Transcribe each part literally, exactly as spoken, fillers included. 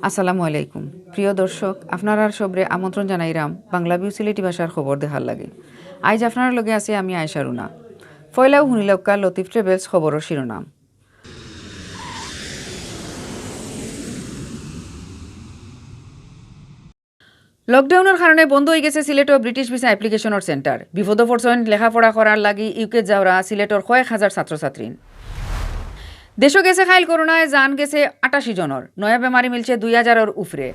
আসসালামু আলাইকুম। প্রিয় দর্শক, আপনারার সবরে আমন্ত্রণ জানাইরাম বাংলা ভিউ সিলেটি ভাষার খবর দেখার লাগি। আইজ আপনারার লগে আছি আমি আয়েশা রুনা। পয়লাউ হুনিলাউক্কা লতিফ ট্রাভেলস খবরর শিরোনাম। লকডাউনর কারণে বন্ধ অইগেছে সিলেটো ব্রিটিশ ভিসা অ্যাপ্লিকেশনর সেন্টার। বিপদো পড়ছইন লেখাপড়া করার লাগি ইউকে যাওরা সিলেটর কয়েক হাজার ছাত্রছাত্রী। দেশো গেছে কাইল করোনায় জান গেছে আটাশি জনর, নয়া বেমারি মিলছে দুই হাজারর উপরে।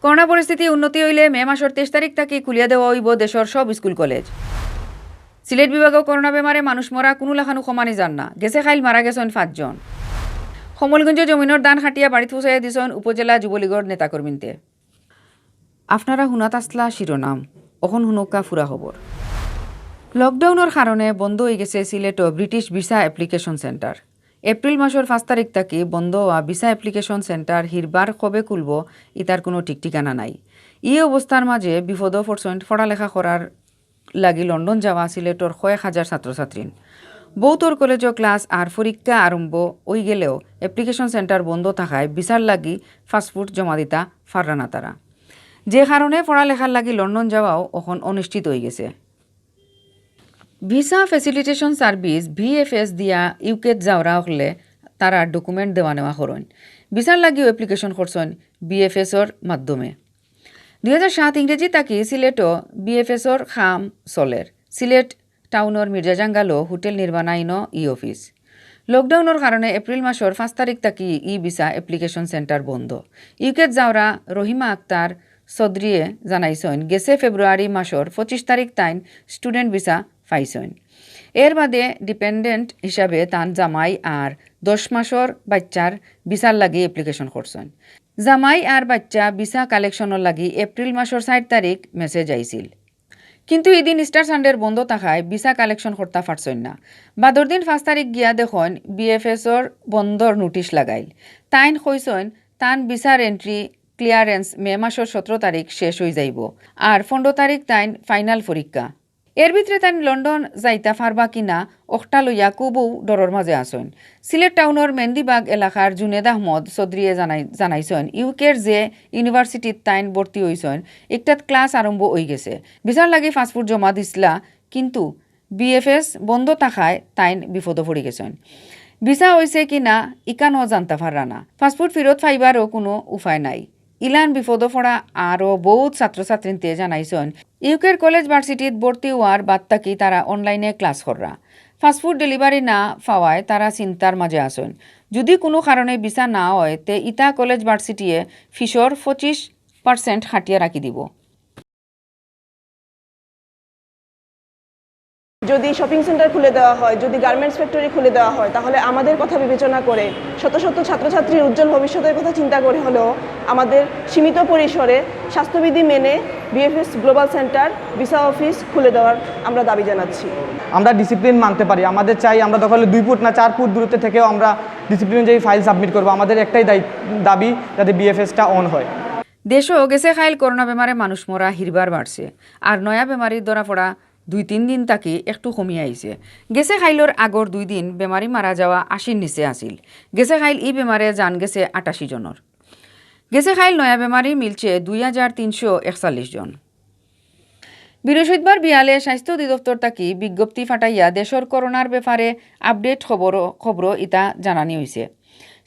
করোনা পরিস্থিতি উন্নতি অইলে মে মাসর তেইশ তারিখ থাকি খুলিয়া দেওয়া অইবো দেশর সব স্কুল কলেজ। সিলেট বিভাগো করোনা বেমারে মানুষ মরা কুনু লাখানউ কমানি যার না। গেছে কাইল মারা গেছইন পাঁচজন। কমলগঞ্জো জমিনর ধান কাটিয়া বাড়িত পৌঁছাইয়া দিছইন উপজেলা যুবলীগর নেতাকর্মীন্তে। আপনারা হুনাত আছলা শিরোনাম, অখন হুনউক্কা পুরা খবর। লকডাউনর কারণে বন্ধ অইগেছে সিলেটো British visa application centre. April মাসর পাঁচ তারিখ থাকি বন্ধ অওয়া ভিসা অ্যাপ্লিকেশন সেন্টার হিরবার কবে খুলবো, ইতার কুনু ঠিক ঠিকানা নাই। ই অবস্থার মাঝে বিপদো পড়ছইন পড়ালেখা করার লাগি লন্ডন যাওয়া সিলেটর কয়েক হাজার ছাত্রছাত্রী। বউতর কলেজো ক্লাস আর পরীক্ষা আরম্ভ অইগেলেও অ্যাপ্লিকেশন সেন্টার বন্ধ থাকায় ভিসার লাগি পাসপোর্ট জমা দিতা পাররা না তারা। যে কারণে পড়ালেখার লাগি লন্ডন যাওয়াও অখন অনিশ্চিত অইগেছে। ভিসা ফেসিলিটেশন সার্ভিস, ভিএফএস, দিয়া ইউকেত যাওরা অকলে তারার ডকুমেন্ট দেওয়া নেওয়া করইন। ভিসার লাগিও অ্যাপ্লিকেশন করছইন ভিএফএসর মাধ্যমে। দুই হাজার সাত ইংরেজি থাকি সিলেটো ভিএফএসর কাম চলের। সিলেট টাউনর মির্জা জাঙ্গালো হোটেল নির্মাণাধীনো ই অফিস। লকডাউনর কারণে এপ্রিল মাসর পাঁচ তারিখ থাকি ই ভিসা অ্যাপ্লিকেশন সেন্টার বন্ধ। ইউকেত যাওরা রহিমা আক্তার চৌধুরীয়ে জানাইছইন, গেছে ফেব্রুয়ারি মাসর পঁচিশ তারিখ তাইন স্টুডেন্ট ভিসা পাইছইন। এর বাদে ডিপেন্ডেন্ট হিসাবে তান জামাই আর দশ মাসর বাচ্চার ভিসার লাগি অ্যাপ্লিকেশন করছইন। জামাই আর বাচ্চা ভিসা কালেকশনর লাগি এপ্রিল মাসর চাইর তারিখ মেসেজ আইছিল। কিন্তু ইদিন ইস্টার সানডের বন্ধ থাকায় ভিসা কালেকশন করতা পারছইন না। বাদর দিন পাঁচ তারিখ গিয়া দেখইন ভিএফএসর বন্ধর নোটিশ লাগাইল। তাইন কইছইন তান ভিসার এন্ট্রি ক্লিয়ারেন্স মে মাসর সতেরো তারিখ শেষ অইযাইবো। আর পনেরো তারিখ তাইন ফাইনাল পরীক্ষা। এর ভিতরে তাইন লন্ডন যাইতা পারবা কিনা অকটা লইয়া খুবউ ডরর মাঝে আছইন। সিলেট টাউনর মেন্দিবাগ এলাকার জুনেদ আহমদ চৌধুরীয়ে জানাই-, জানাইছইন, ইউকের যে ইউনিভার্সিটিত তাইন ভর্তি অইছইন, ইকটাত ক্লাস আরম্ভ অইগেছে। ভিসার লাগি পাসপোর্ট জমা দিছলা, কিন্তু ভিএফএস বন্ধ থাকায় তাইন বিপদো পড়িগেছইন। ভিসা অইছে কিনা ইখানও জানতা পাররা না। পাসপোর্ট ফিরত পাইবারও কুনু উপায় নাই। ইলান বিপদো পড়া আরও বউত ছাত্রছাত্রীন্তে জানাইছইন, ইউকের কলেজ ভার্সিটিত ভর্তি অওয়ার বাদ থাকি তারা অনলাইনে ক্লাস কররা। পাসপোর্ট ডেলিভারি না পাওয়ায় তারা চিন্তার মাঝে আছইন। যুদি কুনু কারণে ভিসা না অয়, তে ইতা কলেজ ভার্সিটিয়ে ফিসর পঁচিশ পার্সেন্ট কাটিয়া রাখি দিবো। যদি শপিং সেন্টার খুলে দেওয়া হয়, যদি গার্মেন্টস ফ্যাক্টরি খুলে দেওয়া হয়, তাহলে আমাদের কথা বিবেচনা করে, শত শত ছাত্রছাত্রীর উজ্জ্বল ভবিষ্যতের কথা চিন্তা করে হলেও আমাদের সীমিত পরিসরে স্বাস্থ্যবিধি মেনে BFS global centre visa office খুলে দেওয়ার আমরা দাবি জানাচ্ছি। আমরা ডিসিপ্লিন মানতে পারি, আমাদের চাই আমরা দরকার হলে দুই ফুট না চার ফুট দূরত্ব থেকেও আমরা ডিসিপ্লিন অনুযায়ী ফাইল সাবমিট করবো। আমাদের একটাই দায়ি-, দাবি যাতে বিএফএসটা অন হয়। দেশো গেছে কাইল করোনা বেমারে মানুষ মরা হিরবার বাড়ছে, আর নয়া বেমারির ধরা পড়া দুই তিন দিন থাকি একটু কমিয়া আইছে। গেছে কাইলর আগর দুই দিন বেমারি মারা যাওয়া আশির নিচে আছিল। গেছে কাইল ই বেমারে জান গেছে আটাশি জনর। গেছে কাইল নয়া বেমারি মিলছে দুই হাজার তিনশো একচল্লিশ জন। বৃহস্পতিবার বিয়ালে স্বাস্থ্য অধিদপ্তর থাকি বিজ্ঞপ্তি ফাটাইয়া দেশর করোনার ব্যাপারে আপডেট খবর, খবর ইতা জানানি অইছে।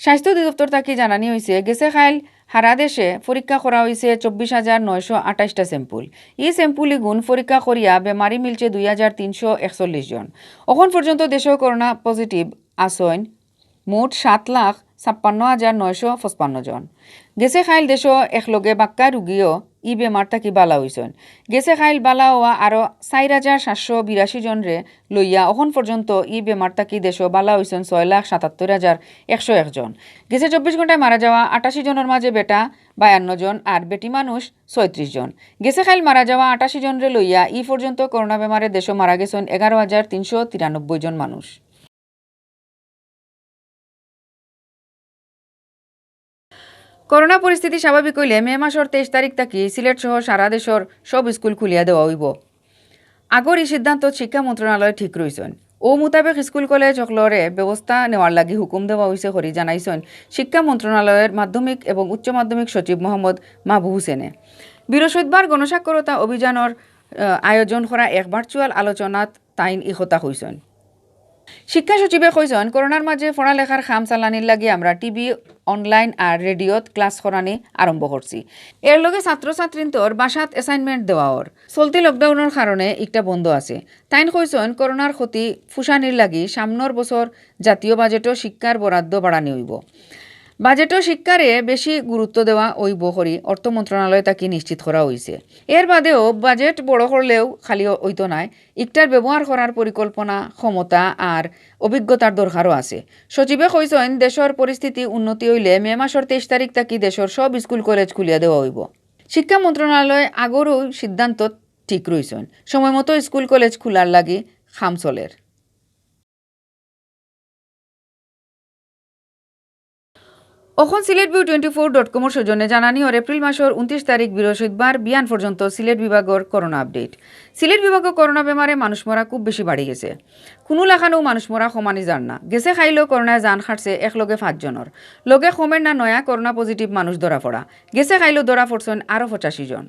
স্বাস্থ্য অধিদপ্তর থাকি জানানি অইছে, গেছে কাইল হারা দেশে পরীক্ষা করা অইছে চব্বিশ হাজার নয়শো আটাইশটা স্যাম্পল। ই স্যাম্পল ইগুন পরীক্ষা করিয়া বেমারি মিলছে দুই হাজার তিনশো একচল্লিশ জন। অখন পর্যন্ত দেশো করোনা পজিটিভ আছইন মোট সাত লাখ ছাপ্পান্ন হাজার নয়শো পঁচপান্ন জন। গেছে কাইল দেশো একলগে বাক্কা রুগীও ই বেমার থাকি বালা অইছইন। গেছে কাইল বালা অওয়া আরও চাইর হাজার সাতশো বিরাশি জনরে লইয়া অখন পর্যন্ত ই বেমার থাকি দেশো বালা অইছইন ছয় লাখ সাতাত্তর হাজার একশো এক জন। গেছে চব্বিশ ঘন্টায় মারা যাওয়া আটাশি জনর মাঝে বেটা বায়ান্ন জন আর বেটি মানুষ ছয়ত্রিশ জন। গেছে কাইল মারা যাওয়া আটাশি জনরে লইয়া ই পর্যন্ত করোনা বেমারে দেশো মারা গেছইন এগারো হাজার তিনশো তিরানব্বই জন মানুষ। করোনা পরিস্থিতি স্বাভাবিক অইলে মে মাসর তেইশ তারিখ থাকি সিলেট সহ সারা দেশর সব স্কুল খুলিয়া দেওয়া অইবো। আগর ই সিদ্ধান্তত শিক্ষা মন্ত্রণালয় ঠিক রইছইন। অউ মোতাবেক স্কুল কলেজ হকলরে ব্যবস্থা নেওয়ার লাগি হুকুম দেওয়া অইছে করি জানাইছইন শিক্ষা মন্ত্রণালয়র মাধ্যমিক এবং উচ্চ মাধ্যমিক সচিব মোহাম্মদ মাহবুব হোসেনে। বৃহস্পতিবার গণসাক্ষরতা অভিযানর, আহ, আয়োজন করা এক ভার্চুয়াল আলোচনাত তাইন ই কথা কইছইন। শিক্ষা সচিবে কইছইন, করোনার মাঝে পড়ালেখার কাম চালানির লাগি আমরা টিভি, অনলাইন আর রেডিওত ক্লাস করানি আরম্ভ করছি। এর লগে ছাত্রছাত্রীন্তর বাসাত অ্যাসাইনমেন্ট দেওয়া অর। চলতি লকডাউনর কারণে ইকটা বন্ধ আছে। তাইন কইছইন, করোনার ক্ষতি ফুসানির লাগি সামনর বছর জাতীয় বাজেটো শিক্ষার বরাদ্দ বাড়ানি অইবো। বাজেটো শিক্ষারে বেশি গুরুত্ব দেওয়া অইবো করি অর্থ মন্ত্রণালয় থাকি নিশ্চিত করা অইছে। এর বাদেও বাজেট বড় করলেউ খালি অইতো নায়, ইকটার ব্যবহার করার পরিকল্পনা, ক্ষমতা আর অভিজ্ঞতার দরকারও আছে। সচিবে কইছইন, দেশর পরিস্থিতি উন্নতি অইলে মে মাসর তেইশ তারিখ থাকি দেশর সব স্কুল কলেজ খুলিয়া দেওয়া অইবো। শিক্ষা মন্ত্রণালয় আগরউ সিদ্ধান্ত ঠিক রইছইন, সময় মতো স্কুল কলেজ খুলার লাগি কাম চলের। অখন Sylhet view twenty four dot কমর সৌজন্যে জানানি অর এপ্রিল মাসর ঊনত্রিশ তারিখ বৃহস্পতিবার বিয়ান পর্যন্ত সিলেট বিভাগর করোনা আপডেট। সিলেট বিভাগো করোনা বেমারে মানুষ মরা খুব বেশি বাড়ি গেছে। কুনু লাখানউ মানুষ মরা কমানি যার না। গেছে কাইলও করোনায় জান কাটছে একলগে পাঁচজনর। লগে কমের না নয়া করোনা পজিটিভ মানুষ ধরা পড়া। গেছে কাইলও ধরা পড়ছইন আরও পঁচাশি জন।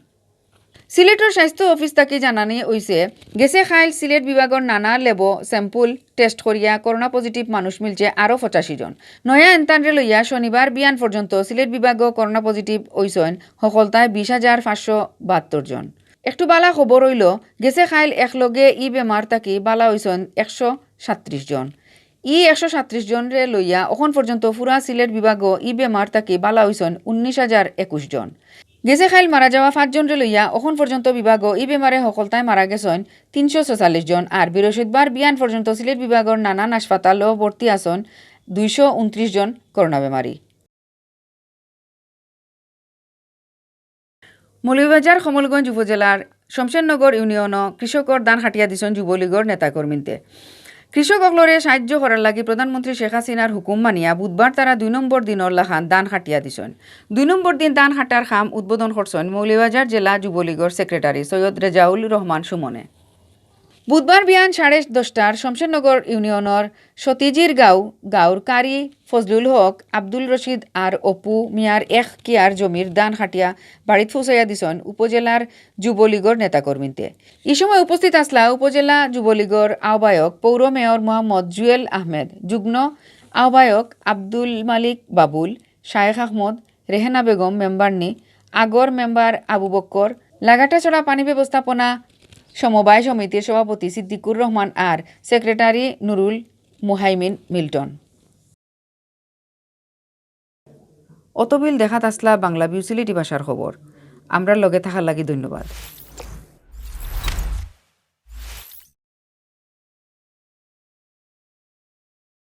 সিলেটর স্বাস্থ্য অফিস থাকি জানানি অইছে, গেছে কাইল সিলেট বিভাগর নানা ল্যাবো স্যাম্পল টেস্ট করিয়া করোনা পজিটিভ মানুষ মিলছে আরও পঁচাশি জন। নয়া এন্তানরে লইয়া শনিবার বিয়ান পর্যন্ত সিলেট বিভাগো করোনা পজিটিভ অইছইন হকলতায় বিশ হাজার পাঁচশো বাহাত্তর জন। একটু বালা খবর অইলো, গেছে কাইল একলগে ই বেমার থাকি বালা অইছইন একশো সাতত্রিশ জন। ই একশো সাতত্রিশ জনরে লইয়া অখন পর্যন্ত পুরা সিলেট বিভাগো ই বেমার থাকি বালা অইছইন উনিশ হাজার একুশ জন। গেছে কাইল মারা যাওয়া পাঁচজনরে লইয়া অখন পর্যন্ত বিভাগো ই বেমারে হকলতায় মারা গেছইন তিনশো ছয়চল্লিশ জন। আর বৃহস্পতিবার বিয়ান পর্যন্ত সিলেট বিভাগর নানান হাসপাতালো ভর্তি আছইন দুইশো ঊনত্রিশ জন করোনা বেমারি। মৌলভীবাজার কমলগঞ্জ উপজেলার শমশেরনগর ইউনিয়নো কৃষকর ধান কাটিয়া দিছইন যুবলীগর নেতাকর্মীন্তে। কৃষক অকলরে সাহায্য করার লাগি প্রধানমন্ত্রী শেখ হাসিনার হুকুম মানিয়া বুধবার তারা দুই নম্বর দিনর লাখান ধান কাটিয়া দিছইন। দুই নম্বর দিন ধান কাটার কাম উদ্বোধন করছইন মৌলভীবাজার জেলা যুবলীগর সেক্রেটারি সৈয়দ রেজাউল রহমান সুমনে। বুধবার বিয়ান সাড়ে দশটার শমশেরনগর ইউনিয়নর সতিজির গাঁও, গাঁওর কারি ফজলুল হক, আব্দুল রশিদ আর অপু মিয়ার এক কিয়ার জমির ধান কাটিয়া বাড়িত পৌঁছাইয়া দিছইন উপজেলার যুবলীগর নেতাকর্মীন্তে। ই সময় উপস্থিত আছলা উপজেলা যুবলীগর আহ্বায়ক পৌর মেয়র মোহাম্মদ জুয়েল আহমেদ, যুগ্ম আহ্বায়ক আব্দুল মালিক বাবুল, শায়েখ আহমদ, রেহেনা বেগম মেম্বারনি, আগর মেম্বার আবু বক্কর, লাগাটাছড়া পানি ব্যবস্থাপনা সমবায় সমিতির সভাপতি সিদ্দিকুর রহমান আর সেক্রেটারি নুরুল মুহাইমিন মিল্টন। অতবিল দেখাত আছলা বাংলা ভিউ সিলেটি ভাষার খবর। আমরার লগে থাকার লাগি ধন্যবাদ।